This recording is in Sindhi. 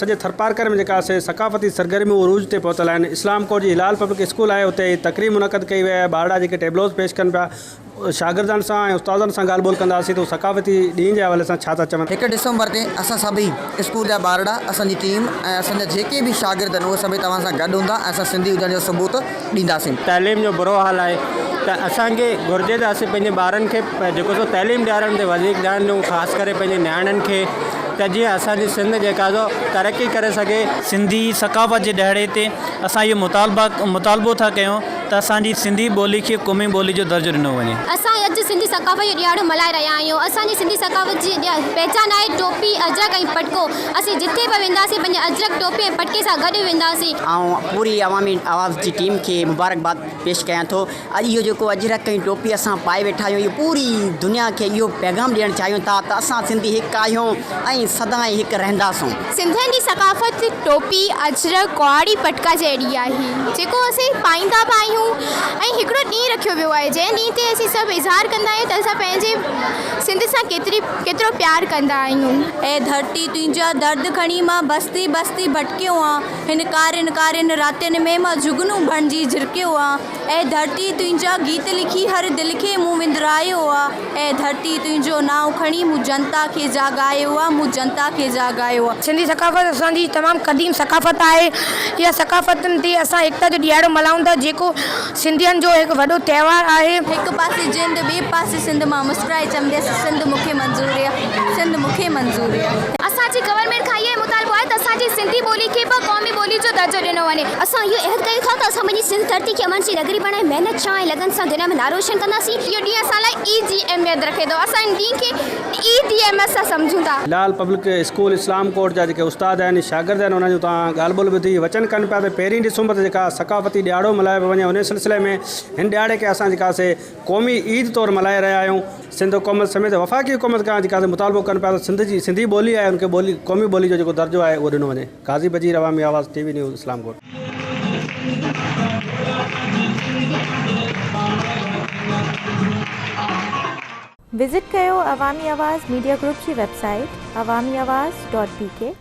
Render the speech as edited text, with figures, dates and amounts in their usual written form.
سڄي ٿرپارڪر ۾ جيڪا سي ثقافتي سرگرميون عروج تي پهتل آهن. اسلام ڪوٽ جي هلال پبلڪ اسڪول آهي اتي تقريب منعقد ڪئي وئي آهي ٻارڙا جيڪي ٽيبلوز پيش ڪن پيا شاگردن سان ۽ استادن سان ڳالهه ٻولهه ڪنداسين ته هو ثقافتي ڏينهن جي حوالي سان ڇا ٿا چون. هڪ ڊسمبر تي اسان سڀئي اسڪول جا ٻارڙا اسان جي ٽيم ۽ اسان جا جيڪي به شاگرد آهن اهي سڀئي توهان سان گڏ هوندا ۽ اسان سنڌي هجڻ جو ثبوت ڏينداسين. تعليم جو برو حال آهي ته اسان کي گهرجي ته اسين پنهنجي ٻارن کي جيڪو سو تعليم ڏيارڻ تي وڌيڪ ڌيان ڏيون خاص ڪري پنهنجي نياڻين کي ته جيئن اسان جي سنڌ جيڪا سو ترقي ڪري سگهي. سنڌي ثقافت جي ڏهاڙي تي اسان اهو مطالبه مطالبو ٿا ڪيون ته اسان جي سنڌي ٻولي کي قومي ٻولي جو درجو ڏنو وڃي. اسان اڄ سنڌي ثقافت جو ڏهاڙو ملهائي رهيا آهيون. اسان جي سنڌي ثقافت جي پهچان آهي ٽوپي، اجرڪ ۽ پٽڪو. اسين جٿي به وينداسين پنهنجي اجرڪ، ٽوپي ۽ پٽڪي سان گڏ وينداسين. آئون پوري عوامي آواز جي ٽيم کي مبارڪباد پيش ڪيان ٿو. اڄ اهو جيڪو اجرڪ ۽ ٽوپي اسان پائي ويٺا آهيون اهو پوري دنيا کي اهو پيغام ڏيڻ چاهيون ٿا ته اسان سنڌي هڪ آهيون ۽ سدائين هڪ رهنداسون. سنڌين جي ثقافت ٽوپي، اجرڪ، ڪهاڙي، پٽڪا جهڙي آهي جيڪو اسين پائيندا به آهيون ۽ هڪڙو ڏينهن رکيو ويو آهي جنهن ڏينهن تي اسين سڀ اظهار ڪندا آهيون ته اسان پنهنجي سنڌ سان ڪيتري ڪيترو پيار ڪندا آهيون. اي ڌرتي تنهنجا درد کڻي مان بستي بستي ڀٽڪيو آن هن ڪارين ڪارين راتين ۾ مان جگنو بڻجي جرڪيو آن. اي ڌرتي تنهنجا گيت لکي هر دل کي مون وندرايو آ اي ڌرتي تنهنجو نانء کڻي مون جنتا کي جاڳايو آ مون جنتا کي جاڳايو آ. سنڌي ثقافت اسان جي تمام قديم ثقافت آهي. اها ثقافتن تي اسان ايڪتا جو ڏهاڙو ملهائون ٿا جيڪو سنڌين جو هڪ وڏو تهوار آهي. هڪ پاسي جند ٻئي پاسي سنڌ مان مسڪرائي چونديس سنڌ مون کي منظور آ سنڌ مون کي منظور آ. اسان جي گورنمينٽ کان اهو ئي مطالبو آهي ته اسان جي سنڌي ٻولي کي به قومي ٻولي جو درجو ڏنو وڃي. اسان اهو عهد ڪيون ٿا ته اسان پنهنجي سنڌ ڌرتي کي امن جي نگري بڻائي محنت، چاهه ۽ لگن سان دنيا ۾ نالو روشن ڪنداسين. اهو ڏينهن اسان لاء عيد جي اهميت رکي ٿو. اسان ان ڏينهن کي عيد جي اهميت سان سمجهون ٿا. لال پبلڪ اسڪول اسلام ڪوٽ جا جيڪي استاد آهن شاگرد آهن انهن جون توهان ڳالهه ٻولهه ٻڌي وچن ڪن پيا ته پهرين ڊسمبر تي جيڪا ثقافتي ڏهاڙو ملهايو پيو وڃي انهي سلسلي ۾ هن ڏهاڙي کي اسان جيڪا سي قومي عيد طور ملهائي رهيا آهيون سنڌ حڪومت سميت وفاقي حڪومت کان جيڪا سي مطالبو ڪن پيا ته سنڌ جي سنڌي ٻولي آهي ان کي ٻولي قومي ٻولي جو جيڪو درجو آهي اهو ڏنو وڃي. Qazi Bajeer Awami Awaz T V news Islamkot. Visit ڪيو عوامي آواز ميڊيا گروپ جي web site Awami Awaz dot B K.